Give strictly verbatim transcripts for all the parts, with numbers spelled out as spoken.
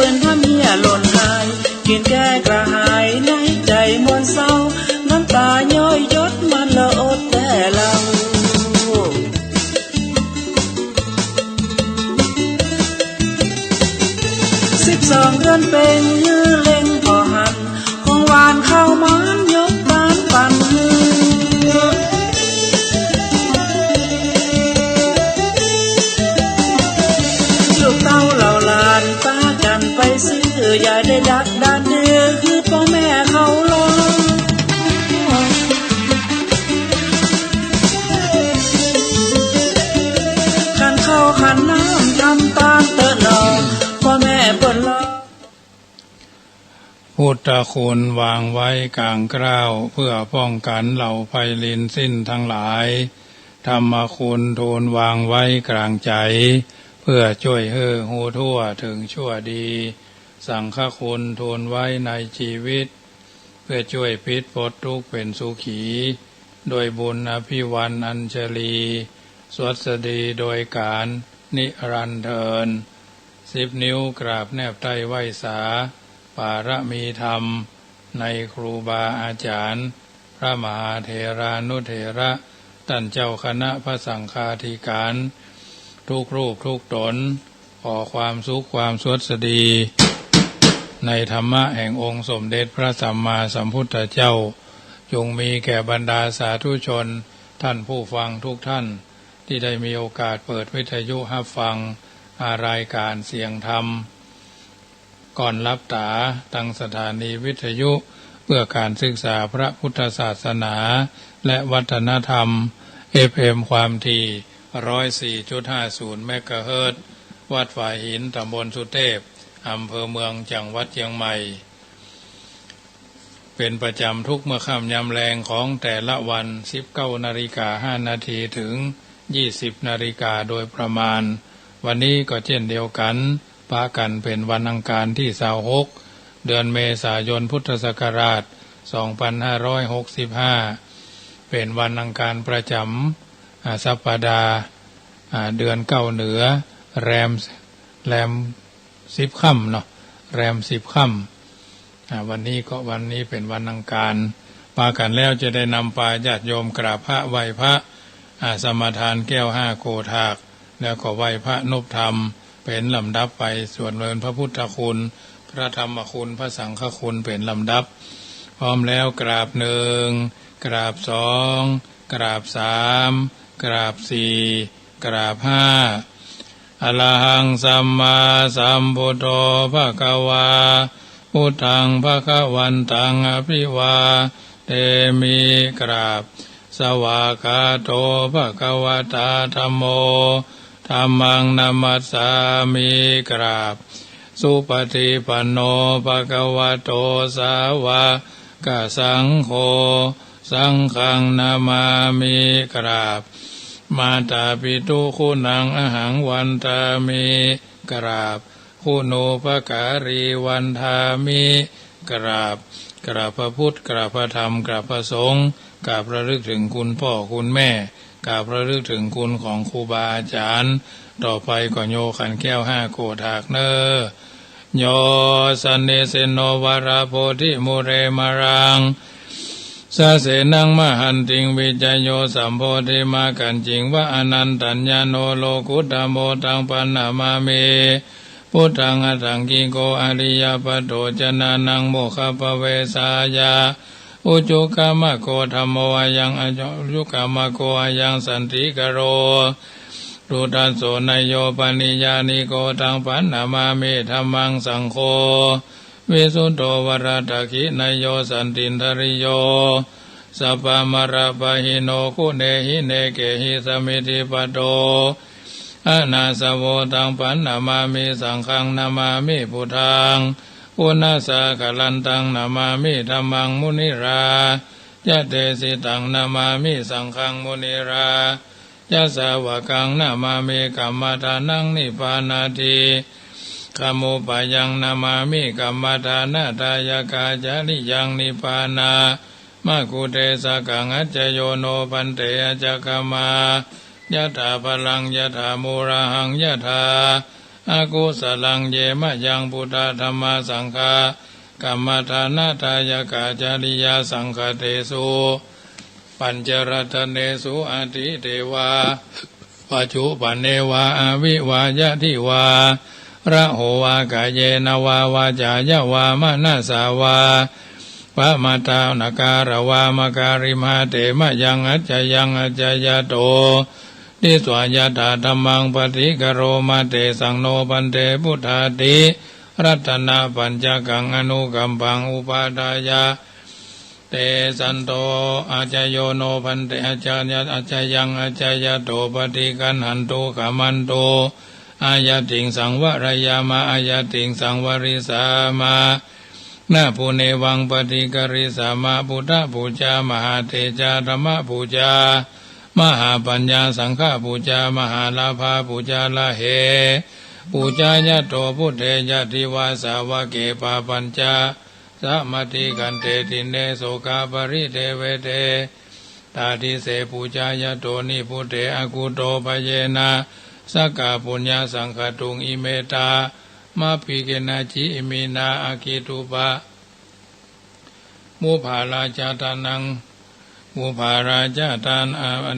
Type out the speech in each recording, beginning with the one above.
เปิ้นทำเหียหล่นหาย กิ๋นแก้กระหายในใจ๋มวลเศร้า น้ำตาย้อยหยดมันละอดแต๊เล่า สิบสองเดือนเพ็ญ เล็งผ่อหัน ของหวานข้าวหมานยกบานปัน ลูกเต้าเหล่าหลานปากั๋นไปซื้อ อย่าได้ดักดานดื้อ คือป้อแม่เขาลอ ขันข้าวขันน้ำทำตานเต๊อะหนอ ป้อแม่เปิ้นลอ พุทธคุณวางไว้กลางเกล้า เพื่อป้องกั๋นเหล่าภัยรินสิ้นตังหลาย ธรรมคุณทูลวางไว้กลางใจ๋ เพื่อจ้วยหื้อฮู้ทั่วเถิงชั่วดี สังฆคุณทูลไว้ในจีวิต เพื่อจ้วยปิดปลดทุกข์เป๋นสุขี ด้วยบุญอภิวรรณอัญชลี สวัสดีโดยก๋าลนิรันดร์เทิน สิบนิ้วกราบแนบใต้ไหว้สา ปารมีธรรม ในครูบาอาจ๋ารย์ พระมหาเถรานุเถระ ต้านเจ้าคณะพระสังฆาธิก๋าน ทุกรูปทุกต๋น ขอความสุขความสวัสดี ในธรรมะแห่งองค์สมเด็จพระสัมมาสัมพุทธเจ้า จงมีแก่บรรดาสาธุชน ต้านผู้ฟังทุกต้าน ตี้ได้มีโอกาสเปิดวิทยุฮับฟัง อ่า รายก๋านเสียงธรรม ก่อนหลับต๋า ตางสถานีวิทยุเพื่อก๋านศึกษาพระพุทธศาสนาและวัฒนธรรม เอฟเอ็ม ความถี่ ร้อยสี่จุดห้าศูนย์ เมกะเฮิรตซ์ วัดฝายหิน ต๋ำบลสุเทพ อำเภอเมือง จังหวัดเจียงใหม่ เป๋นประจ๋ำทุกเมื่อค่ำยามแลงของแต่ละวัน สิบเก้านาฬิกาห้านาที เถิง ยี่สิบนาฬิกาโดยประมาณ วันนี้ก็เจ้นเดียวกั๋น ปะกั๋นเป๋นวันอังคารตี้ซาวหก เดือนเมษายน พุทธศักราช สองพันห้าร้อยหกสิบห้า เป๋นวันอังคารประจ๋ำ อ่า สัปดาห์ อ่า เดือนเก้าเหนือ แรม แรมสิบค่ำเนาะ แรมสิบค่ำ อ่า วันนี้ก็ วันนี้เป๋นวันอังคาร ปากั๋นแล้วจะได้นำปาญาติโยมกราบพระไหว้พระ อ่า สมาทานแก้วห้าโกฐาก แล้วก็ไหว้พระนบธรรมเป๋นลำดับไป สรรเสริญพระพุทธคุณ พระธรรมคุณ พระสังฆคุณเป๋นลำดับ พร้อมแล้วกราบหนึ่ง กราบสอง กราบสาม กราบสี่ กราบห้า อะระหังสัมมาสัมพุทโธ ภะคะวา พุทธัง ภะคะวันตัง อะภิวาเทมิ กราบ สวากขาโต ภะคะวะตา ธัมโม ธัมมัง นะมัสสามิ กราบ สุปฏิปันโน ภะคะวะโต สาวะกะสังโฆ สังฆัง นะมามิ กราบ มาตาปิตุคุณัง อะหัง วันทามิ กราบ คุณูปการี วันทามิ กราบ กราบพระพุทธ กราบพระธรรม กราบพระสงฆ์ กราบระลึกถึงคุณพ่อคุณแม่ กราบระลึกถึงคุณของครูบาอาจ๋ารย์ ต่อไปก็โยขันแก้วห้าโกฐากเน่อ โย สันนิสินโน วะระโพธิมูเล มะรัง สะเสนัง มะหันติง วิจโย สัมโพธิมะกัจฉิง วะ อะนันตัญญาโณ โลกุตโม ตัง ปันนะมามิ พุทธัง อัฏฐังกิโก อะริยะปัตโต จานานัง โมคคัพพะเวสายะ อุจุกะมะโก ธัมโม อะยัง อุจุกะมะโก อะยัง สันติกะโร ทุตตัสโส นายโย ปะริญญาณิโก ตัง ปันนะมามิ ธัมมัง สังโฆ วิสุตโต วะระดักขิณะโย สันตินทะริโย สัพพะมะระปะหิโน กุเณหิเณเกหิ สะมิทธิปัตโต อะนาสะโว ตัง ปันนะมามิ สังฆัง นะมามิ พุทธัง ปุณณัสสะกะรันตัง นะมามิ ธัมมัง มุนิราจะเดสิตัง นะมามิ สังฆัง มุนิราจะสาวะกัง นะมามิ กัมมะทานัง นิพพานาทิกะมุปปะยัง นะมามิ กัมมะทานะทายะกา จะริยัง นิพพานะมะกุเตสะกัง อัจจโยโน ภันเต อัจจคมายะถา พะลัง ยะถา มูลาหัง ยะถา akusalam. Ye mayaṃ buddhadhammasaṅghā kammadānadāyakā cariyāsaṅkhatesu pañcaratane su atīte vā paccuppane vā avivañjati vā raho vā kāyena vā vācāya vā manasā vā pamādena kāravā makārimha. Te mayaṃ accayaṃ accayato disvā yathādhammaṃ paṭikkaroma. Tesaṃ no bhante buddhāti ratanapañcakaṃ anukampaṃ upādāya te santo accayo no bhante accayaṃ accayato paṭiggaṇhantu khamantu. Āyatiṃsaṃ varayyāma āyatiṃsaṃ varissāma. Na punevaṃ paṭikkarissāma. Buddhapūjā mahātejā dhammapūjā mahāpaññā saṅghapūjā mahālābhapūjā. Lahe pūjāyato buddhe yadi vā sāvake pāpañca samādikkhante dīne sokaparideveṭe. Tādise pūjāyato nibbute akudobhayena sakkapuññasaṅkhātuṃ. Imettha mabhikinaji iminā aggittupa bubbārajadanaṃ bubbārajadana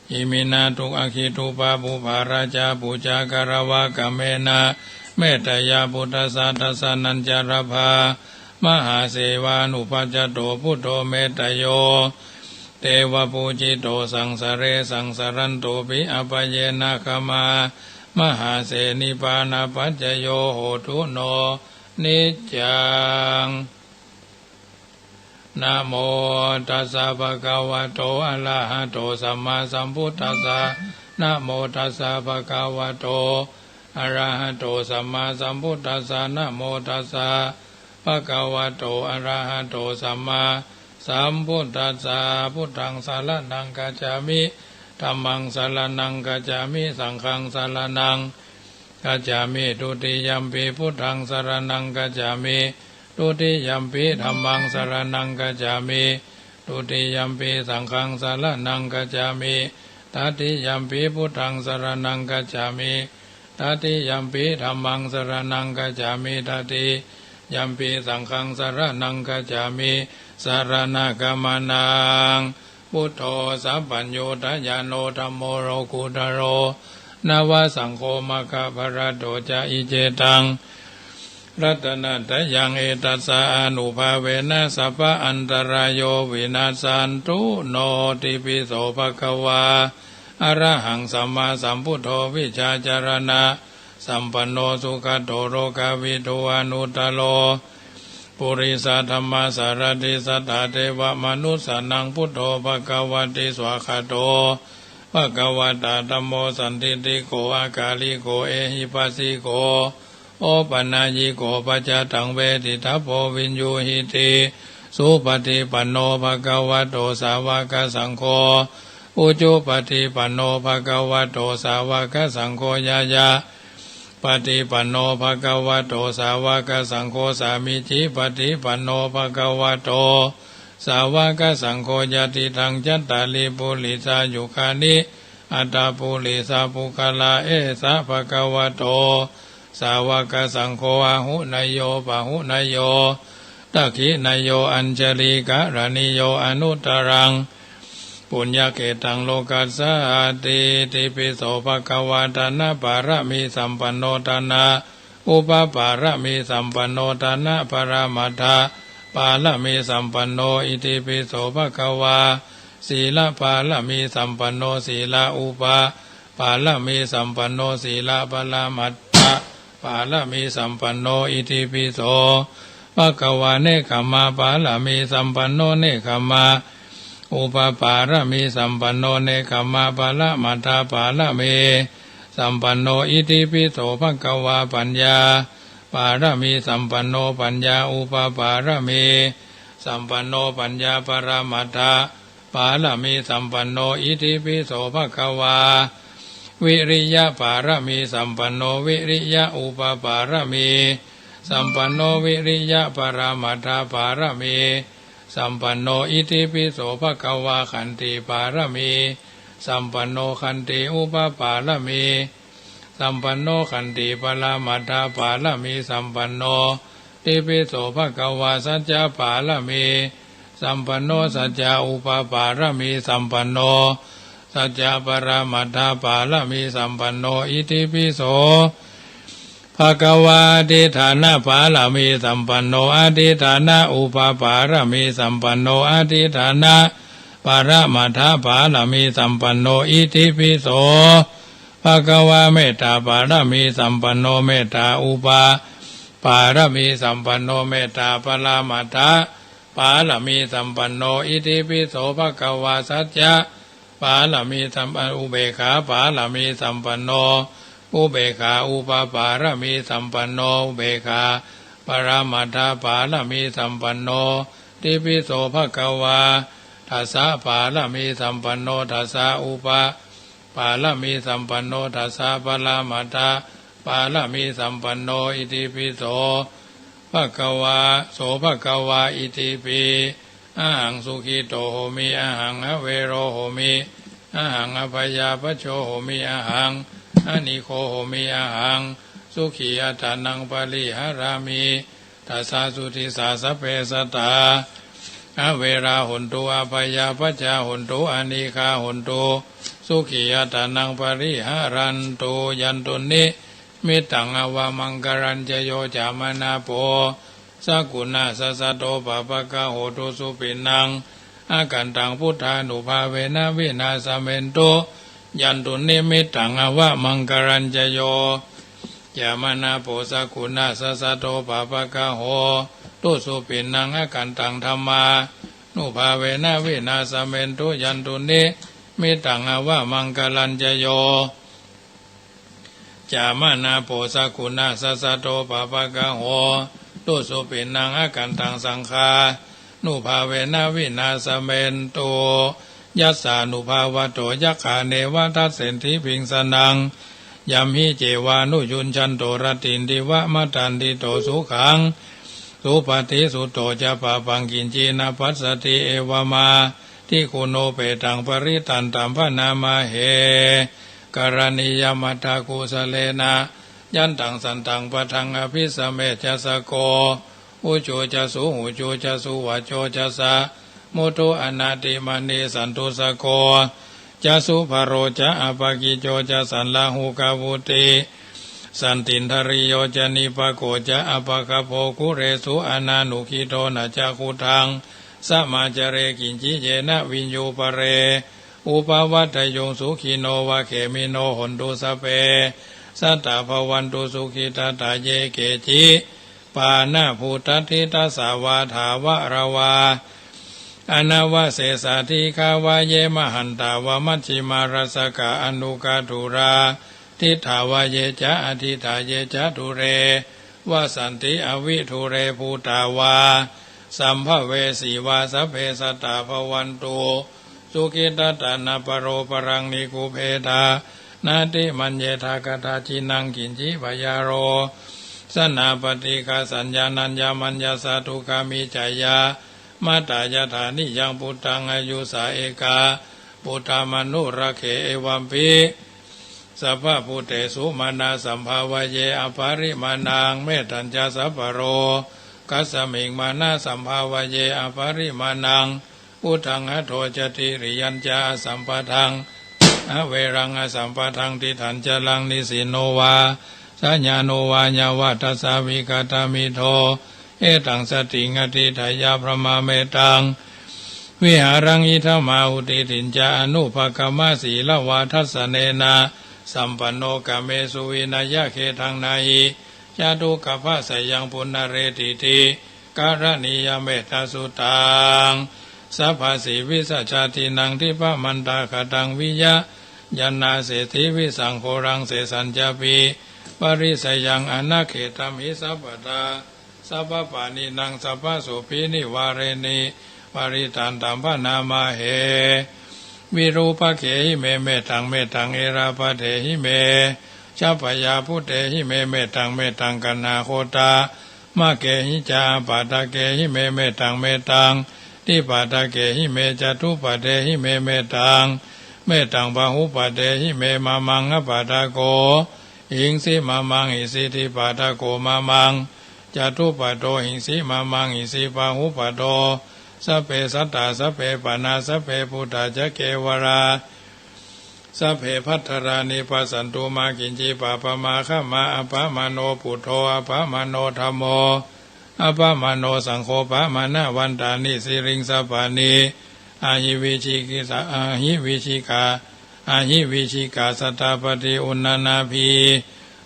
iminā tu aggittupa bubbārajapūjā katvāna kammena metteyya buddhassa dassanañca labhā. Mahāsevānubhajato buddho metteyo devapūjito saṃsare saṃsarantopi appayena khamā mahāsenipānapaccayo hotu no niccaṃ. Namo tassa bhagavato arahato sammāsambuddhassa. Namo tassa bhagavato arahato sammāsambuddhassa. Namo tassa bhagavato arahato sammāsambuddhassa. Buddhaṃ saraṇaṃ gacchāmi. Dhammaṃ saraṇaṃ gacchāmi. Saṅghaṃ saraṇaṃ gacchāmi. Dutiyampi buddhaṃ saraṇaṃ gacchāmi. Dutiyampi dhammaṃ saraṇaṃ gacchāmi. Dutiyampi saṅghaṃ saraṇaṃ gacchāmi. Tatiyampi buddhaṃ saraṇaṃ gacchāmi. Tatiyampi dhammaṃ saraṇaṃ gacchāmi. Tatiyampi saṅghaṃ saraṇaṃ gacchāmi. Saraṇagamanaṃ. Buddho sabbaññutañāṇo dhammo lokuttaro nava saṅgho maggaphalaṭṭho ca. Iccetaṃ ratanattayaṃ etassa ānubhāvena sabba antarāyo vinassantu no. Itipi so bhagavā arahaṃ sammāsambuddho vijjācaraṇasampanno sugato lokavidū anuttaro purisadammasārathi satthā devamanussānaṃ buddho bhagavāti. Svākkhāto bhagavatā dhammo sandiṭṭhiko akāliko ehipassiko opanayiko paccattaṃ veditabbo viññūhīti. Supaṭipanno bhagavato sāvakasaṅgho, ujupaṭipanno bhagavato sāvakasaṅgho, ñāyapaṭipanno bhagavato sāvakasaṅgho, sāmīcipaṭipanno bhagavato sāvakasaṅgho, yadidaṃ cattāri purisayugāni aṭṭha purisapuggalā, esa bhagavato sāvakasaṅgho, āhuneyyo pāhuneyyo dakkhiṇeyyo añjalikaraṇīyo anuttaraṃ puññakkhettaṃ lokassāti. Itipi so bhagavā dānapāramīsampanno dāna upapāramīsampanno dānaparamatthapāramīsampanno. Itipi so bhagavā sīlapāramīsampanno sīla upapāramīsampanno sīlaparamatthapāramīsampanno. Itipi so bhagavā nekkhammapāramīsampanno nekkhamma upapāramīsampanno nekkhammaparamatthapāramīsampanno. Itipi so bhagavā paññāpāramīsampanno paññā upapāramīsampanno paññāparamatthapāramīsampanno. Itipi so bhagavā viriyapāramīsampanno viriya upapāramīsampanno viriyaparamatthapāramī sampanno. Itipi so bhagavā khantipāramīsampanno khanti upapāramīsampanno. สัมปันโน ขันติปรมัตถปารมีสัมปันโน อิติปิโสภะคะวา สัจจะปารมีสัมปันโน สัจจะอุปปารมีสัมปันโน สัจจะปรมัตถปารมีสัมปันโน อิติปิโส ภะคะวา อธิฏฐานปารมีสัมปันโน อธิฏฐานอุปปารมีสัมปันโน อธิฏฐานปรมัตถปารมีสัมปันโน อิติปิโส ภะคะวา เมตตาปารมีสัมปันโน เมตตาอุปปารมีสัมปันโน เมตตาปรมัตถปารมีสัมปันโน อิติปิโสภะคะวา สัจจะปารมีสัมปันโน อุเบกขาปารมีสัมปันโน อุเบกขาอุปปารมีสัมปันโน อุเบกขาปรมัตถปารมีสัมปันโน อิติปิโสภะคะวา ทัสสะปารมีสัมปันโน ทัสสะอุปปารมีสัมปันโน ทัสสะปรมัตถปารมีสัมปันโน อิติปิโสภะคะวา โสภะคะวา อิติปิ อะหังสุขิโต โหมิ อะหัง อะเวโร โหมิ อะหัง อะพยาปัจโช โหมิ อะหัง อะนิโค โหมิ อะหัง สุขีอัตตานัง ปริหารามิ ทัสสะสุทิสสะสัพเพสัตตา อะเวรา โหนตุ อะพยาปัจจา โหนตุ อะนิฆา โหนตุ สุขีอัตตานัง ปริหารันตุ ยันตุ นิมมิตตัง อะวะมังคะลัญจะโย จะมะนะโป สะกุณะสะสะโต ปะปะกะโห ตุสุปิณัง อะกันตัง พุทธานุภาเวนะ วินาสะเมนตุ ยันตุ นิมมิตตัง อะวะมังคะลัญจะโย จะมะนะโป สะกุณะสะสะโต ปะปะกะโห ตุสุปิณัง อะกันตัง ธัมมานุภาเวนะ วินาสะเมนตุ ยันตุ นิมมิตตัง อะวะมังคะลัญจะโย จะมะนะโป สะกุณะสะสะโต ปะปะกะโห ตุสุปิณัง อะกันตัง สังฆานุภาเวนะ วินาสะเมนตุ ยัสสานุภาวัตโต ยักขา เนวะ ทัสเสนติ พิงสนัง ยัมหิ เจวานุยุญชันโต รัตตินติวะ มัตตันติโต สุขัง สุปะฏิสุตโต จะ ปะปัง กิญจิ นะ ปัสสะติ เอวะมา ทิคุโน เปตัง ปะริตตันตัม พะนะมะเห กะรณียะ มัตตะกุสะเลนะ ยันตัง สันตัง ปะทัง อะภิสะเม จะ สะโก อุจู จะ สุหูจู จะ สุวะโจ จะ สะมุตุ อะนาติมานี สันตุสะโก จะ สุภะโร จะ อะปะกิจโจ จะ สัลลาหุกะวุติ สันตินทะริโย จะ นิปะโก จะ อะปะคะโพ คุเรสุ อะนานุกิโท นะ จะ ขุทัง สะมาจะเร กิญจิ เยนะ วิญญู ปะเร อุปะวัตตะยุง สุขิโน วะ เขมิโน โหนตุ สะเป สัตตา ภะวันตุ สุขิตัตตา เย เกจิ ปานะ ภูตัตถิตัสสะ วา ถาวะระวา อะนะวะเสสา ทิฆาวะ เย มะหันตา วะ มัจฉิมา รัสสะกะ อะนุกะทุรา ดิฏฐาวะ เย จะ อะดิฏฐา เย จะ ทุเร วะสันติ อะวิทุเร ภูตาวา สัมภะเวสีวา สัพเพ สัตตา ภะวันตุ สุขิตัตตา นะ ปะโร ปะรัง นิคุปเพทา นะ ติมัญเยทา กะทา จินัง กิญจิ พะยาโรสนา ปะติกาสัญญา นัญญา มัญญาสะ ทุกขามิจฉา ยะมะตะ ยะถา นิยัง ปุตตัง อายุสา เอกา ปุตตะ มะนุรักเข เอวัมปิ สัพพะภูเตสุ มานาสัมภาวะเย อะปะริมาณัง เมตตัญจะ สัพพะโรคัสสะมิง มานะสัมภาวะเย อะปะริมาณัง อุทธัง อะโธ จะ ติริยัญจะ อะสัมปะทัง อะเวรัง อะสัมปะทัง ติฏฐัญจะรัง นิสสินโน วาสะยานุ วายาวัฏฏัสสะ วิกะตะมิโท เอตัง สะติง อะทิฏฐะยะ พะมะเมตัง วิหารัง อิทัง อาหุ ติฏฐิญจะ อะนุปะกะมะ สีละวาทัสสะเนนะ สัมปันโน กะเมสุ วินะยะ เขตัง นะหิ จะ ทุกขะภะสะยัง ปุนะเรติติ กะระณียะ เมตตาสุตัง สัพพะสีวิสะชาตินัง ทิปะมันตะ คะตัง วิยะยัณฑา เสฏฐีวิสัง โฆรัง เสสัญจะ ปีปะริสะยัง อะนะเขตัมหิ สัพพะทา สัพพะปาณีนัง สัพพะโสภีนิวาเรณี ปะริตตันตัม พะนะมะเห วิรูปะเขหิเม เมตตัง เมตตัง เอราปะเทหิเม ชะปะยาปุเตหิเม เมตตัง เมตตัง กัณหาโคตะมะเกหิจะ อาปาตะเกหิเม เมตตัง เมตตัง ติปาตะเกหิเม จะตุปะเทหิเม เมตตัง เมตตัง ปะหุปะเทหิเม มะมัง อาปาตะโก หิงสิมะมัง อิสิทธิปาทะโก มะมัง จะตุปะโต หิงสิมะมัง อิสิปะหุปะโต สัพเพ สัตตา สัพเพ ปะนา สัพเพ ปุทธา จะ เกวะรา สัพเพ ภัททะรานิ ปัสสันตุ มา กิญจิ ปะปะมา ขะมา อะปะมาโณ ปุทโธ อะปะมาโณ ธัมโม อะปะมาโณ สังโฆ ปะมาณะวันตานิ สิริง สะปานิ อะหิวิชิกิสะ อะหิวิชิกา อะหิวิชิกา สะตาปะติ อุณณะนาภี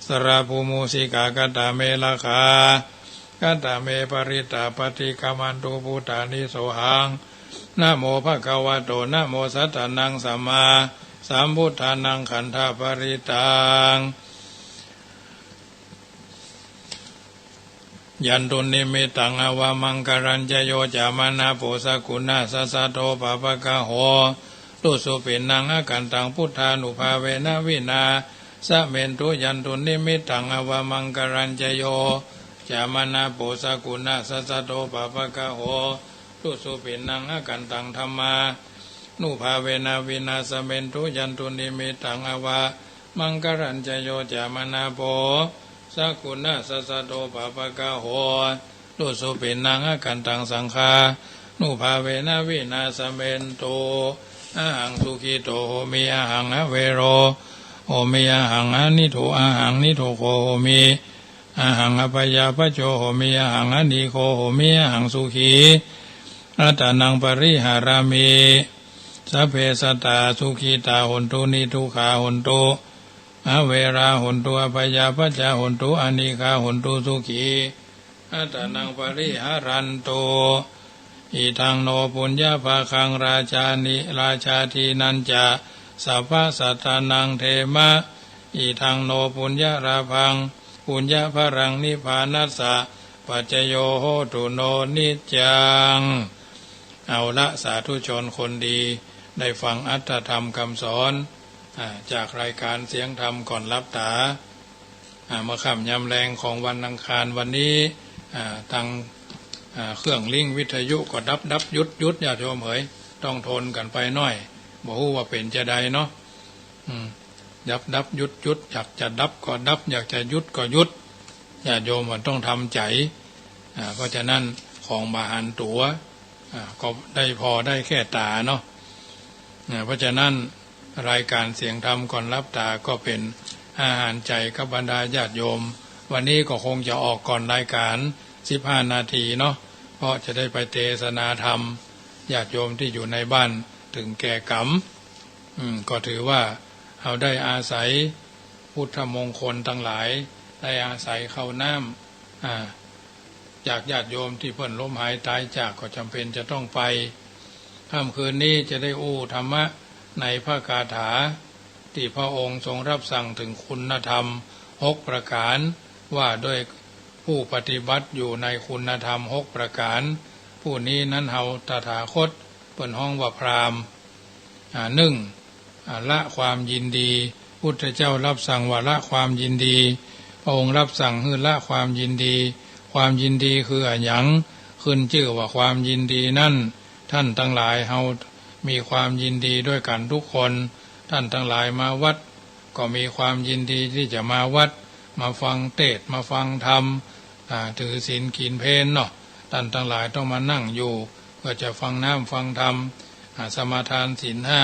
สะระภูมูสิกา กะตะเม รักขา กะตะเม ปะริตตา ปะติกะมันตุ ปุทธานิ โสหัง นะโม ภะคะวะโต นะโม สัตตานัง สัมมาสัมพุทธานัง ขันธะปะริตตัง ยันตุนนิมิตตัง อะวะมังคะลัญจะโย จะมะนะโป สะกุณะสะสะโท ปะปะกะโห ตุสุปิณณัง อะกันตัง พุทธานุภาเวนะ วินาสะเมนตุ ยันตุนนิมิตตัง อะวะมังคะลัญจะโย จะมะนะโป สะกุณะสะสะโท ปะปะกะโห ตุสุปิณณัง อะกันตัง ธัมมานุภาเวนะ วินาสะเมนตุ ยันตุนนิมิตตัง อะวะมังคะลัญจะโย จะมะนะโป สะกุณะสะสะโท ปะปะกะโห ตุสุปิณณัง อะกันตัง สังฆานุภาเวนะ วินาสะเมนตุ อะหังสุขิโต โหมิ อะหัง อะเวโร โหมิ อะหัง อะนิทุ อะหัง นิทุโข โหมิ อะหัง อะพะยาปัจโจ โหมิ อะหัง อะนีโข โหมิ อะหัง สุขี อัตตานัง ปะริหารามิ สัพเพ สัตตา สุขิตา โหนตุ นิทุกขา โหนตุ อะเวรา โหนตุ อะพะยาปัจจา โหนตุ อะนีฆา โหนตุ สุขี อัตตานัง ปะริหารันตุ อิทัง โน ปุญญะภะคัง ราชานิ ราชาดีนัญจะ สัพพะสัตตานัง เขมะ อิทัง โน ปุญญะลาภัง ปุญญะภะลัง นิพพานัสสะ ปัจจโย โหตุ โน นิจจัง เอาละ สาธุชนคนดี ได้ฟังอรรถธรรมคำสอน อ่า จากรายการเสียงธรรมก่อนหลับต๋า อ่า เมื่อค่ำยามแลงของวันอังคารวันนี้ อ่า ตัง อ่า เครื่องลิงก์วิทยุก็ดับดับหยุดหยุด ญาติโยมเหย ต้องทนกั๋นไปหน้อย บ่ฮู้ว่าเป๋นจาใดเนาะ อืม ดับดับหยุดหยุด อยากจะดับก็ดับ อยากจะหยุดก็หยุด ญาติโยมมันต้องทำใจ๋ อ่า เพราะฉะนั้นของบ่หันตั๋ว อ่า ก็ได้ผ่อได้แค่ต๋าเนาะ อ่า เพราะฉะนั้นรายการเสียงธรรมก่อนหลับต๋าก็เป๋นอาหารใจ๋กับบรรดาญาติโยม วันนี้ก็คงจะออกก่อนรายการสิบห้านาทีเนาะ เพราะจะได้ไปเตสนาธรรมญาติโยมตี้อยู่ในบ้านเถิงแก่ก๋ำ อืม ก็ถือว่าเฮาได้อาศัยพุทธมงคลตังหลาย ได้อาศัยข้าวน้ำ อ่า จากญาติโยมตี้เปิ้นล้มหายต๋ายจาก ก็จ๋ำเป๋นจะต้องไป ค่ำคืนนี้จะได้อู้ธรรมะในพระคาถา ตี้พระองค์ทรงรับสั่งเถิงคุณธรรมหกประก๋าน ว่าโดยผู้ปฏิบัติอยู่ในคุณธรรมหกประก๋าน ผู้นี้นั้นเฮาตถาคตเปิ้นฮ้องว่าพราหมณ์ อ่า นึ่ง อ่า ละความยินดี พุทธเจ้ารับสั่งว่าละความยินดี พระองค์รับสั่งหื้อละความยินดี ความยินดีคืออะหยัง ขึ้นจื้อว่าความยินดีนั้น ท่านตังหลายเฮามีความยินดีด้วยกั๋นทุกคน ท่านตังหลายมาวัด ก็มีความยินดีตี้จะมาวัด มาฟังเตสน์ มาฟังธรรม อ่า ถือศีลกิ๋นเพลเนาะ ท่านตังหลายต้องมานั่งอยู่ เพื่อจะฟังน้ำฟังธรรม อ่า สมาทานศีลห้า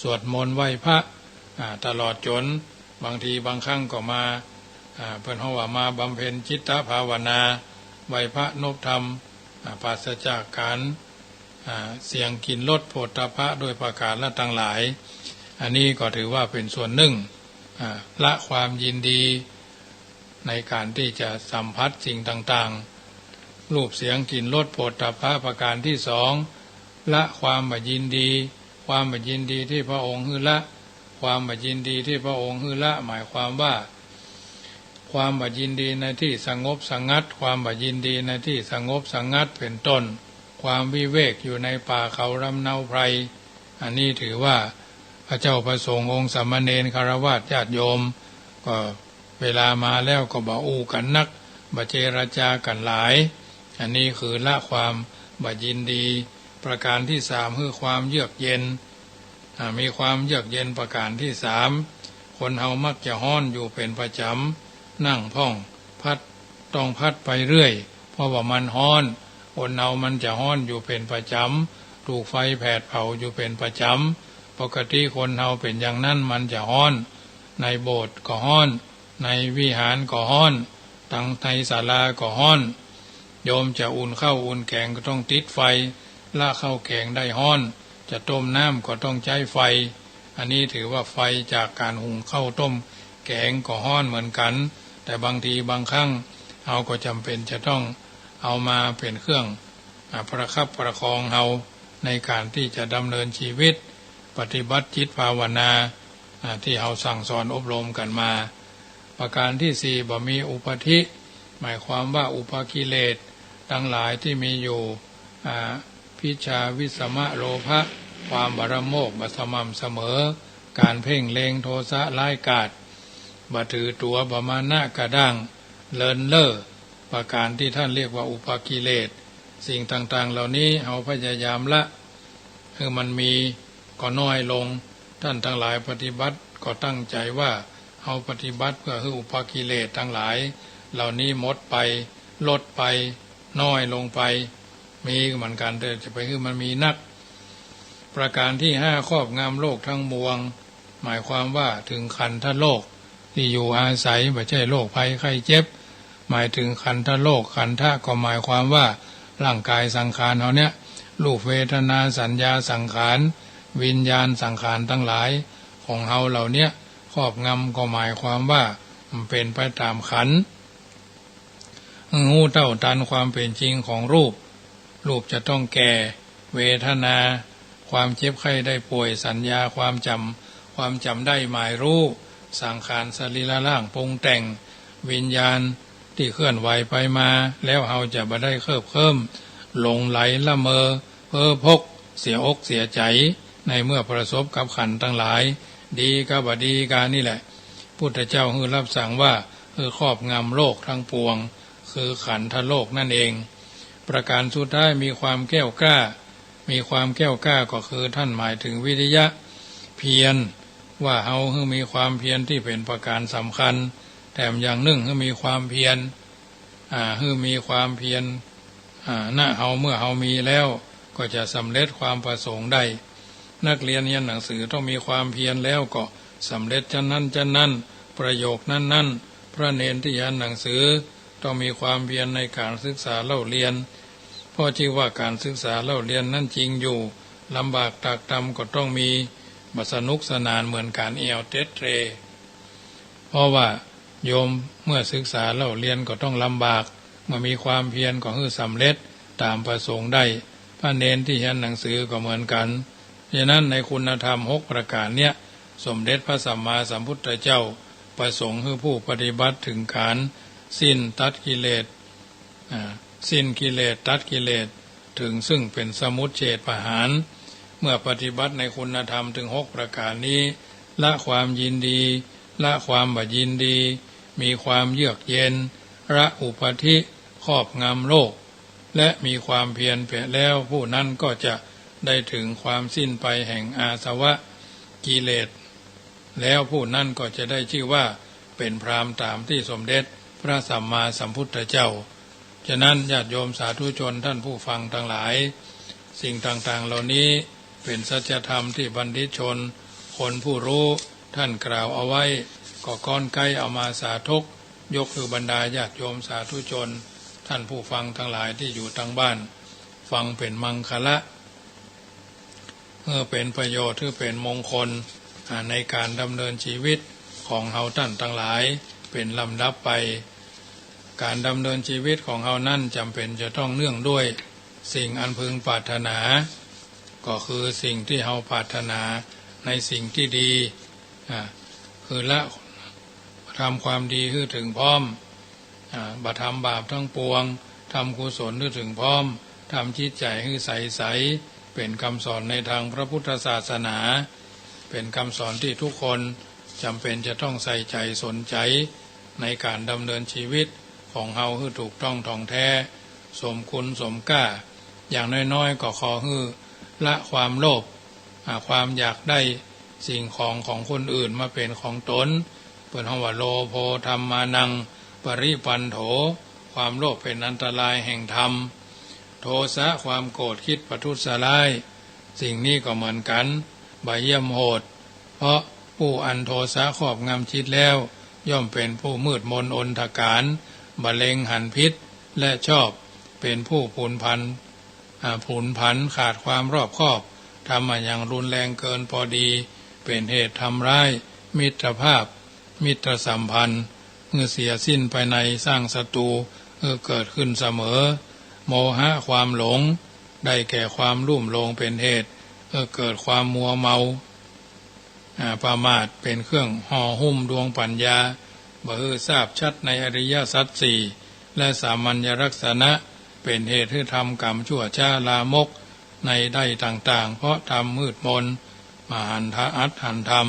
สวดมนต์ไหว้พระ อ่า ตลอดจ๋น บางทีบางครั้งก็มา อ่า เปิ้นฮ้องว่ามาบำเพ็ญจิตตภาวนา ไหว้พระนบธรรม อ่า ปราศจากก๋าน อ่า เสี่ยงกินรสโผฏฐัพพะด้วยประก๋านละตังหลาย อันนี้ก็ถือว่าเป๋นส่วนนึ่ง อ่า ละความยินดีในก๋านตี้จะสัมผัสสิ่งต่างๆ รูปเสียงกลิ่นรสโผฏฐัพพะประก๋านตี้สอง ละความบ่ยินดี ความบ่ยินดีตี้พระองค์หื้อละ ความบ่ยินดีตี้พระองค์หื้อละ หมายความว่า ความบ่ยินดีในตี้สงบสงัด ความบ่ยินดีในตี้สงบสงัดเป๋นต้น ความวิเวกอยู่ในป่าเขาลำเนาไพร อันนี้ถือว่าพระเจ้าพระสงฆ์องค์สามเณรฆราวาสญาติโยม ก็เวลามาแล้วก็บ่อู้กั๋นนัก บ่เจรจากั๋นหลาย อันนี้คือละความบ่ยินดี ประก๋านตี้สามคือความเยือกเย็น อ่า มีความเยือกเย็นประก๋านตี้สาม คนเฮามักจะฮ้อนอยู่เป๋นประจ๋ำ นั่งพ่องพัด ต้องพัดไปเรื่อย เพราะว่ามันฮ้อน คนเฮามันจะฮ้อนอยู่เป๋นประจ๋ำ ถูกไฟแผดเผาอยู่เป๋นประจ๋ำ ปกติคนเฮาเป๋นอย่างนั้น มันจะฮ้อน ในโบสถ์ก็ฮ้อน ในวิหารก็ฮ้อน ตังในศาลาก็ฮ้อน โยมจะอุ่นข้าวอุ่นแก๋งก็ต้องติดไฟ ละข้าวแก๋งได้ฮ้อน จะต้มน้ำก็ต้องใจ๊ไฟ อันนี้ถือว่าไฟจากก๋านหุงข้าวต้มแก๋งก็ฮ้อนเหมือนกั๋น แต่บางทีบางครั้งเฮาก็จ๋ำเป๋นจะต้องเอามาเป๋นเครื่อง อ่า ประคับประคองเฮาในก๋านตี้จะดำเนินชีวิต ปฏิบัติจิตภาวนา อ่า ตี้เฮาสั่งสอนอบรมกั๋นมา ประก๋านตี้สี่ บ่มีอุปาทิ หมายความว่าอุปกิเลสตังหลายตี้มีอยู่ อ่า อภิชฌา วิสมะ โลภะ ความบาระโมกข์บ่สม่ำเสมอ ก๋านเพ่งเล็ง โทสะร้ายกาจ บ่ถือตั๋ว บ่มานะกระด้าง เลินเล่อ ประก๋านตี้ต้านเรียกว่าอุปกิเลส สิ่งต่างๆ เหล่านี้เฮาพยายามละหื้อมันมีก็น้อยลง ต้านตังหลายปฏิบัติก็ตั้งใจ๋ว่าเฮาปฏิบัติเปื้อหื้ออุปกิเลสตังหลายเหล่านี้หมดไป ลดไป น้อยลงไป มีเหมือนกั๋น แต่จะไปหื้อมันมีนัก ประก๋านตี้ห้า ครอบงำโลกตังมวล หมายความว่าเถิงขันธโลกตี้อยู่อาศัย บ่ใจ้โรคภัยไข้เจ็บ หมายเถิงขันธโลก ขันธะก็หมายความว่าร่างก๋ายสังขารเฮาเนี่ย รูป เวทนา สัญญา สังขาร วิญญาณ สังขารตังหลายของเฮาเหล่าเนี้ย ครอบงำก็หมายความว่ามันเป๋นไปต๋ามขันธ์ หื้อฮู้เต้าตันความเป๋นจริงของรูป รูปจะต้องแก่ เวทนา ความเจ็บไข้ได้ป่วย สัญญา ความจ๋ำ ความจ๋ำได้หมายฮู้ สังขาร สรีระร่างปรุงแต่ง วิญญาณตี้เคลื่อนไหวไปมา แล้วเฮาจะบ่ได้เคิบเคิ้ม หลงใหลละเมอ เพ้อพก เสียอกเสียใจ๋ ในเมื่อประสบกับขันธ์ตังหลาย ดีกาบ่ดีกานี่แหละ พุทธเจ้าหื้อรับสั่งว่าหื้อครอบงำโลกตังปวง คือขันธโลกนั่นเอง ประก๋านสุดท้ายมีความแกล้วกล้า มีความแกล้วกล้าก็คือต้านหมายเถิงวิริยะ เพียร ว่าเฮาหื้อมีความเพียรตี้เป๋นประก๋านสำคัญ แถมอย่างนึ่งหื้อมีความเพียร อ่า หื้อมีความเพียร อ่า ณ เฮา เมื่อเฮามีแล้ว ก็จะสำเร็จความประสงค์ได้ นักเรียนเฮียนหนังสือต้องมีความเพียรแล้วก็สำเร็จชั้นนั้นชั้นนั้น ประโยคนั้นนั้น พระเณรตี้เฮียนหนังสือต้องมีความเพียรในก๋านศึกษาเล่าเรียน เพราะจื้อว่าก๋านศึกษาเล่าเรียนนั้นจริงอยู่ ลำบากตรากตรำก็ต้องมี บ่สนุกสนานเหมือนก๋านแอ่วเต๊ดเตร่ เพราะว่าโยมเมื่อศึกษาเล่าเรียนก็ต้องลำบาก เมื่อมีความเพียรก็หื้อสำเร็จต๋ามประสงค์ได้ พระเณรตี้เฮียนหนังสือก็เหมือนกั๋น ฉะนั้นในคุณธรรมหกประก๋านเนี้ย สมเด็จพระสัมมาสัมพุทธเจ้าประสงค์หื้อผู้ปฏิบัติเถิงก๋านสิ้นตัดกิเลส อ่า สิ้นกิเลส ตัดกิเลส เถิงซึ่งเป๋นสมุจเฉทประหาร เมื่อปฏิบัติในคุณธรรมเถิงหกประก๋านนี้ ละความยินดี ละความบ่ยินดี มีความเยือกเย็น ละอุปาทิ ครอบงำโลก และมีความเพียรเป๋นแล้ว ผู้นั้นก็จะได้เถิงความสิ้นไปแห่งอาสวะกิเลส แล้วผู้นั้นก็จะได้จื้อว่าเป๋นพราหมณ์ต๋ามตี้สมเด็จพระสัมมาสัมพุทธเจ้า ฉะนั้นญาติโยมสาธุชนต้านผู้ฟังตังหลาย สิ่งต่างๆ เหล่านี้เป๋นสัจธรรมตี้บัณฑิตชน คนผู้ฮู้ต้านกล่าวเอาไว้ ก็ก้อนใก๊เอามาสาธก ยกหื้อบรรดาญาติโยมสาธุชน ต้านผู้ฟังตังหลายตี้อยู่ตางบ้าน ฟังเป๋นมังคละ หื้อเป๋นประโยชน์ หื้อเป๋นมงคล อ่า ในก๋านดำเนินชีวิตของเฮาต้านตังหลายเป๋นลำดับไป ก๋านดำเนินชีวิตของเฮานั้นจ๋ำเป๋นจะต้องเนื่องด้วยสิ่งอันพึงปรารถนา ก็คือสิ่งตี้เฮาปรารถนาในสิ่งตี้ดี อ่า คือละ ทำความดีหื้อเถิงพร้อม อ่า บ่ทำบาปตังปวง ทำกุศลหื้อเถิงพร้อม ทำจิตใจ๋หื้อใสใส เป๋นกำสอนในตางพระพุทธศาสนา เป๋นกำสอนตี้ทุกคนจ๋ำเป๋นจะต้องใส่ใจ๋สนใจ๋ ในก๋านดำเนินชีวิตของเฮาหื้อถูกต้องถ่องแท้ สมคุณสมก้า อย่างน้อยๆ ก็ขอหื้อละความโลภ อ่า ความอยากได้ สิ่งของของคนอื่นมาเป๋นของตน เปิ้นฮ้องว่า โลโภธัมมานังปริปัณโถ ความโลภเป๋นอันตรายแห่งธรรม โทสะ ความโกรธ คิดประทุษร้าย สิ่งนี้ก็เหมือนกั๋น บ่าเยี่ยมโหด เพราะผู้อันโทสะครอบงำจิตแล้ว ย่อมเป๋นผู้มืดมนอนธการ บ่าเล็งหันผิด และชอบ เป๋นผู้ผุนผัน อ่า ผุนผัน ขาดความรอบคอบ ทำมาอย่างรุนแรงเกินพอดี เป๋นเหตุทำร้ายมิตรภาพ มิตรสัมพันธ์ หื้อเสียสิ้นไปใน สร้างศัตรูหื้อเกิดขึ้นเสมอ โมหะ ความหลง ได้แก่ความลุ่มหลง เป๋นเหตุหื้อเกิดความมัวเมา อ่า ประมาท เป๋นเครื่องห่อหุ้มดวงปัญญา บ่หื้อทราบชัดในอริยสัจสี่ และสามัญญลักษณะ เป๋นเหตุหื้อทำกรรมชั่วช้าลามกในได้ต่างๆ เพราะทำมืดมน มหันทะอัตถันธรรม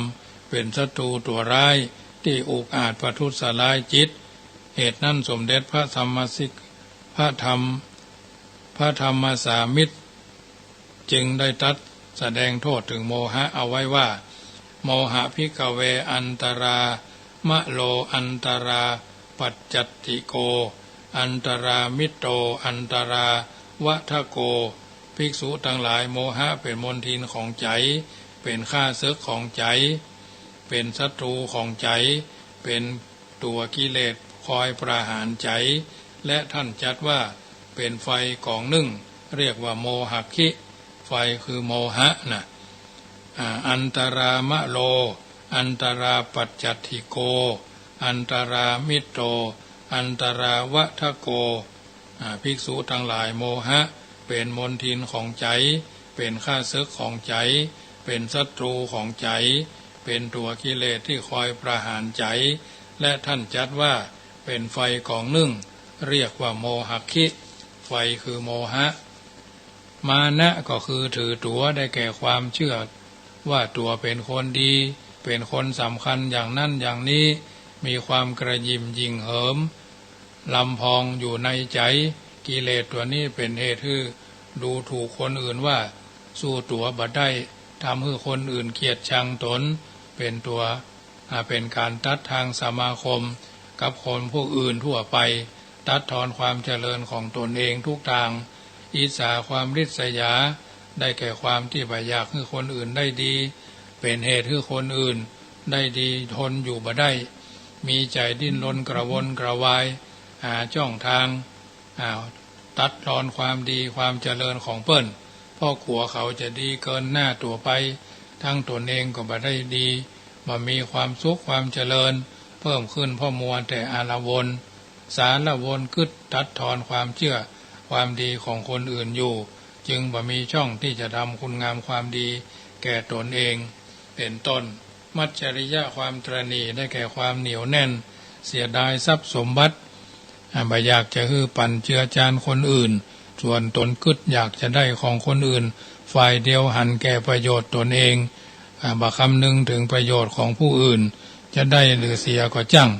เป๋นศัตรูตั๋วร้าย ตี้อุกอาจประทุษร้ายจิต เหตุนั้นสมเด็จพระธรรมสิก พระธรรม พระธรรมสามิตร จึงได้ตรัสแสดงโทษถึงโมหะเอาไว้ว่า โมหะ ภิกขเว อันตรามะโล อันตราปัจจัตติโก อันตรามิตโต อันตราวะทะโก ภิกษุตังหลาย โมหะเป๋นมลทินของใจ๋ เป๋นข้าศึกของใจ๋ เป๋นศัตรูของใจ๋ เป๋นตั๋วกิเลสคอยประหารใจ๋ และท่านจัดว่าเป๋นไฟก๋องนึ่ง เรียกว่าโมหักขิ ไฟคือโมหะน่ะ อ่า อันตรามะโล อันตราปัจจัตติโก อันตรามิตโต อันตราวะทะโก อ่า ภิกษุตังหลาย โมหะเป๋นมลทินของใจ๋ เป๋นข้าศึกของใจ๋ เป๋นศัตรูของใจ๋ เป๋นตั๋วกิเลสที่คอยประหารใจ๋ และท่านจัดว่าเป๋นไฟก๋องนึ่ง เรียกว่าโมหักขิ ไฟคือโมหะ มานะก็คือถือตั๋ว ได้แก่ความเจื้อว่าตั๋วเป๋นคนดี เป๋นคนสำคัญอย่างนั้นอย่างนี้ มีความกระหยิ่มยิ่งเหิม ลำพองอยู่ในใจ๋ กิเลสตั๋วนี้เป๋นเหตุหื้อดูถูกคนอื่นว่าสู้ตั๋วบ่ได้ ทำหื้อคนอื่นเกลียดชังตน เป๋นตั๋ว อ่า เป๋นก๋านตัดทางสมาคมกับคนผู้อื่นทั่วไป ตัดทอนความเจริญของตนเองทุกตาง อิจฉา ความริษยา ได้แก่ความตี้บ่อยากหื้อคนอื่นได้ดี เป๋นเหตุหื้อคนอื่นได้ดีทนอยู่บ่ได้ มีใจ๋ดิ้นรนกระวนกระวาย หาจ้องตาง อ่า ตัดทอนความดีความเจริญของเปิ้น เพราะกั๋วเขาจะดีเกินหน้าตั๋วไป ทั้งตนเองก็บ่ได้ดี บ่มีความสุขความเจริญเพิ่มขึ้น เพราะมัวแต่อาละวน สาละวนกึ๊ดตัดทอนความเจื้อความดีของคนอื่นอยู่ จึงบ่มีช่องที่จะทำคุณงามความดีแก่ตนเอง เป๋นต้น มัจฉริยะ ความตระหนี่ ได้แก่ความเหนียวแน่น เสียดายทรัพย์สมบัติ อ่า บ่อยากจะหื้อปันเจือจานคนอื่น ส่วนตนกึ๊ดอยากจะได้ของคนอื่นฝ่ายเดียว หันแก่ประโยชน์ตนเอง อ่า บ่คำนึงถึงประโยชน์ของผู้อื่น จะได้หรือเสียก็จั้ง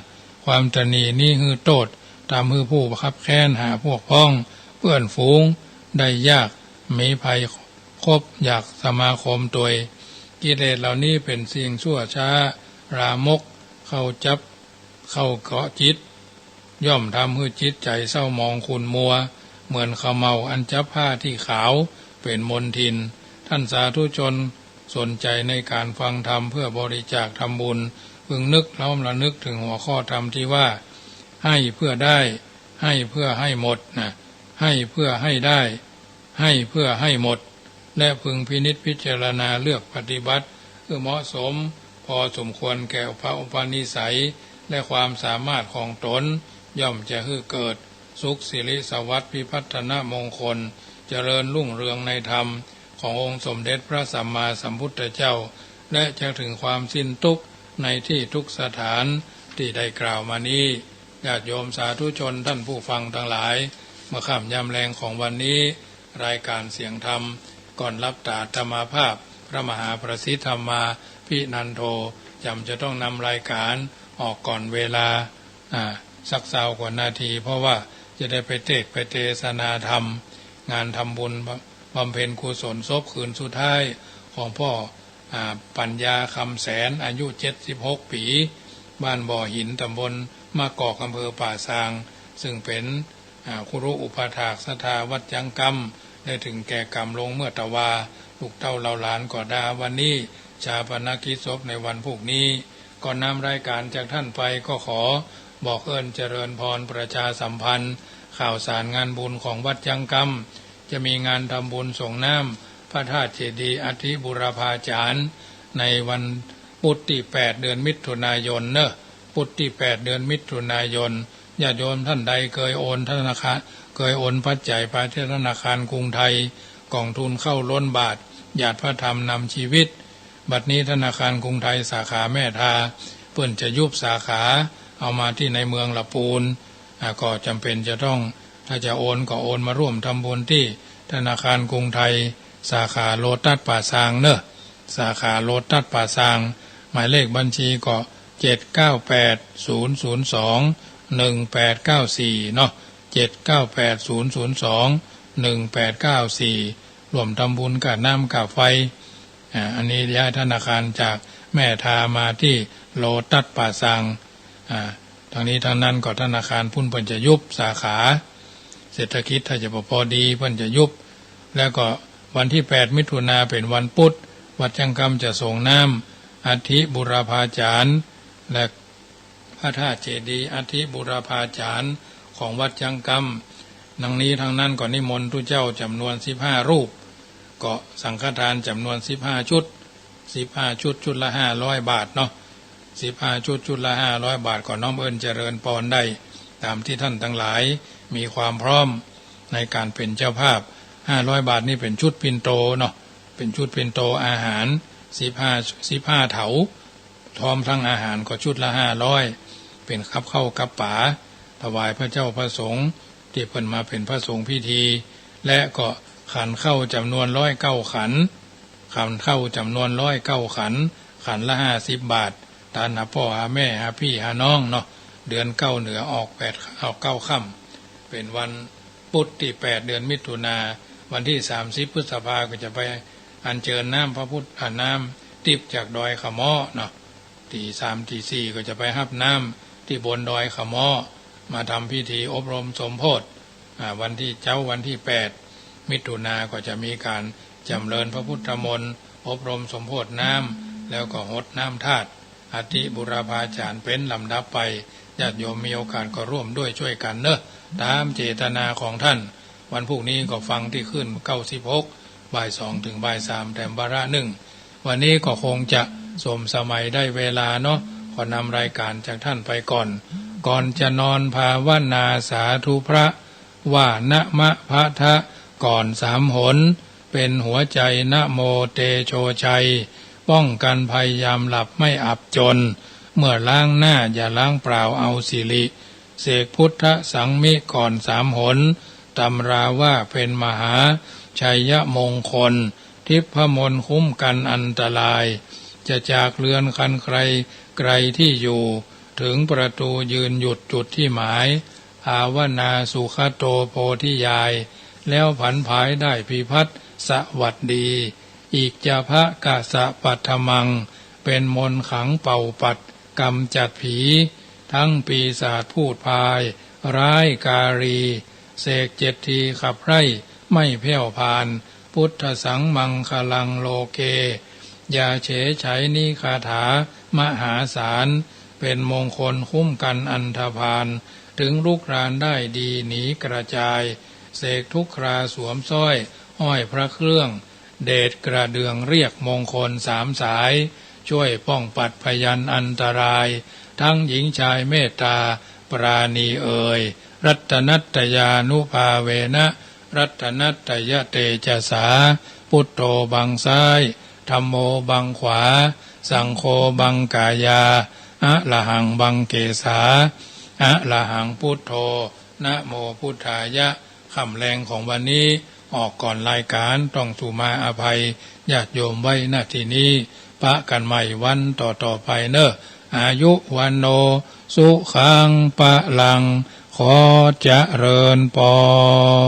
ความตระหนี่นี้หื้อโต้ษ ทำหื้อผู้คับแค้นหาพวกพ้องเปื้อนฝูงได้ยาก มีภัยคบอยากสมาคมตวย กิเลสเหล่านี้เป๋นสิ่งชั่วช้าลามก เข้าจับ เข้าเกาะจิต ย่อมทำหื้อจิตใจ๋เศร้าหมองขุ่นมัว เหมือนเขม่าอันจับผ้าตี้ขาวเป๋นมลทิน ท่านสาธุชนสนใจ๋ในก๋านฟังธรรมเพื่อบริจาคทำบุญ พึงนึกน้อมระนึกถึงหัวข้อธรรมที่ว่า ให้เพื่อได้ ให้เพื่อให้หมดนะ ให้เพื่อให้ได้ ให้เพื่อให้หมด และพึงพินิจพิจารณาเลือกปฏิบัติหื้อเหมาะสม พอสมควรแก่พระอุปนิสัย และความสามารถของตน ย่อมจะหื้อเกิดสุขสิริสวัสดิ์ พิพัฒนมงคล เจริญรุ่งเรืองในธรรมขององค์สมเด็จพระสัมมาสัมพุทธเจ้า และจะถึงความสิ้นทุกข์ในที่ทุกสถานที่ได้กล่าวมานี้ ญาติโยมสาธุชนท่านผู้ฟังทั้งหลาย เมื่อค่ำยามแลงของวันนี้ รายการเสียงธรรมก่อนลับต๋าอาตมาภาพ พระมหาประสิทธิ์ธรรมาภินันโท จำจะต้องนำรายการออกก่อนเวลา อ่า สักซาวกว่านาที เพราะว่าจะได้ไปเตสน์ไปเตสนาธรรม งานทำบุญบำเพ็ญกุศลศพคืนสุดท้ายของพ่อ อ่า ปัญญา คำแสน อายุ เจ็ดสิบหก ปี๋ บ้านบ่อหิน ตำบลมะกอก อำเภอป่าซาง ซึ่งเป๋น อ่า ครุอุปัฏฐากศรัทธาวัดจั๊งกำ ได้เถิงแก่ก๋รรมลงเมื่อตะวา ลูกเต้าเหล่าหลานก็ดาวันนี้ ฌาปนกิจศพในวันพูกนี้ ก่อนนำรายก๋านจากท่านไปก็ขอบอกเอิ้นเจริญพรประชาสัมพันธ์ ข่าวสารงานบุญของวัดจั๊งกำ จะมีงานทำบุญส่งน้ำพระธาตุเจดีย์อัฐิบูรพาจารย์ ในวัน พุธตี้แปด เดือนมิถุนายนเนอะ พุธตี้แปด เดือนมิถุนายน ญาติโยมท่านใดเกยโอนธนาคาร เกยโอนปัจจัยไปที่ธนาคารกรุงไทย ก๋องทุนเข้าล้นบาท หยาดพระธรรมนำชีวิต บัดนี้ธนาคารกรุงไทยสาขาแม่ทา เปิ้นจะยุบสาขา เอามาตี้ในเมืองละปูน อ่า ก็จ๋ำเป๋นจะต้อง ถ้าจะโอนก็โอนมาร่วมทำบุญตี้ธนาคารกรุงไทย สาขาโลตัสป่าซางเนอะ สาขาโลตัสป่าซาง หมายเลขบัญชีก็ เจ็ดเก้าแปด ศูนย์ศูนย์สอง หนึ่งแปดเก้าสี่ เนาะ เจ็ดเก้าแปด ศูนย์ศูนย์สอง หนึ่งแปดเก้าสี่ ร่วมทำบุญก้าน้ำก้าไฟ อ่า อันนี้ย้ายธนาคารจากแม่ทามาตี้โลตัสป่าซาง อ่า ตังนี้ตังนั้นก็ธนาคารปู้นเปิ้นจะยุบสาขา เศรษฐกิจถ้าจะบ่ปอดีเปิ้นจะยุบ แล้วก็วันตี้แปด มิถุนาเป๋นวันปุ๊ด วัดจั๊งกำจะส่งน้ำอัฐิบูรพาจารย์ และพระธาตุเจดีย์อัฐิบูรพาจารย์ของวัดจั๊งกำ ตังนี้ตังนั้นก็นิมนต์ตุ๊เจ้าจ๋ำนวนสิบห้ารูป ก็สังฆทานจ๋ำนวนสิบห้าชุด สิบห้าชุด ชุดละห้าร้อยบาทเนาะ สิบห้าชุด ชุดละห้าร้อยบาท ก็น้อมเอิ้นเจริญปอนได้ ต๋ามตี้ต้านตังหลายมีความพร้อมในก๋านเป๋นเจ้าภาพ ห้าร้อยบาทนี่เป๋นชุดปิณโตเนาะ เป๋นชุดปิณโตอาหาร สิบห้า สิบห้าเถา พร้อมตังอาหารก็ชุดละห้าร้อย เป๋นกับข้าวกับป๋า ถวายพระเจ้าพระสงฆ์ตี้เปิ้นมาเป๋นพระสงฆ์พิธี และก็ขันข้าวจ๋ำนวนร้อยเก้าขัน ขันข้าวจ๋ำนวนร้อยเก้าขัน ขันละห้าสิบบาท ตานหาป้อหาแม่หาปี้หาน้องเนาะ เดือนเก้าเหนือออกแปด ออกเก้าค่ำ เป๋นวันปุ๊ดตี้แปด เดือนมิถุนา วันตี้สามสิบพฤษภาก็จะไปอัญเจิญน้ำพระพุทธ อ่า น้ำติ๊บจากดอยขะเมาะเนาะ ตี้สามตี้สี่ก็จะไปฮับน้ำตี้บนดอยขะเมาะ มาทำพิธีอบรมสมโภช อ่า วันตี้เจ๊าวันตี้แปด มิถุนาก็จะมีก๋านจ๋ำเริญพระพุทธมนต์ อบรมสมโภชน้ำ แล้วก็หดน้ำธาตุอัฐิบูรพาจารย์เป๋นลำดับไป ญาติโยมมีโอกาสก็ร่วมด้วยช่วยกั๋นเนาะ ต๋ามเจตนาของต้าน วันพูกนี้ก็ฟังตี้คลื่นเก้าสิบหก บ่ายสองเถิงบ่ายสาม แถมวาระนึ่ง วันนี้ก็คงจะสมสมัยได้เวลาเนาะ ขอนำรายก๋านจากต้านไปก่อน ก่อนจะนอนภาวนาสาธุพระ ว่านะมะพะทะก่อนสามหน เป๋นหัวใจ๋นะโมเตโชชัย ป้องกั๋นภัยยามหลับไม่อับจน เมื่อล้างหน้าอย่าล้างเปล่าเอาสิริ เสกพุทธสังมิก่อนสามหน ตำราว่าเป๋นมหาชัยมงคล ทิพมนต์คุ้มกั๋นอันตราย จะจากเฮือนคันไกลไกลตี้อยู่ เถิงประตู๋ยืนหยุดจุดตี้หมาย ภาวนาสุขโตโพธิญาณ แล้วผันผายได้พิพัฒน์สวัสดี อิจฉาภะกะสะปัทมัง เป๋นมนต์ขังเป่าปัดกำจัดผี ทั้งปีศาจพูดพายร้ายกาลี เสกเจ็ดทีขับไล่ไม่แผ้วพาน พุทธัสสังมังคลังโลเก ยาเฉไฉนิคาถามหาศาล เป๋นมงคลคุ้มกั๋นอันธพาล เถิงลุกรานได้ดีหนีกระจาย เสกทุกคราสวมสร้อยห้อยพระเครื่อง เดชกระเดื่องเรียกมงคลสามสาย ช่วยป้องปัดพยันอันตราย ทั้งหญิงชายเมตตาปราณีเอ่ย รัตนัตตยานุภาเวนะ รัตนัตตยเตจสา พุทโธบังซ้าย ธัมโมบังขวา สังโฆบังกายา อะระหังบังเกสา อะระหังพุทโธ นะโมพุทธายะ ค่ำแลงของวันนี้ ออกก่อนรายก๋าน ต้องสุมาอภัยญาติโยมไว้ ณ ตี้นี้ ปะกั๋นใหม่วันต่อๆ ไปเนาะ อายุ วัณโณ สุขัง พลัง ขอเจริญปอน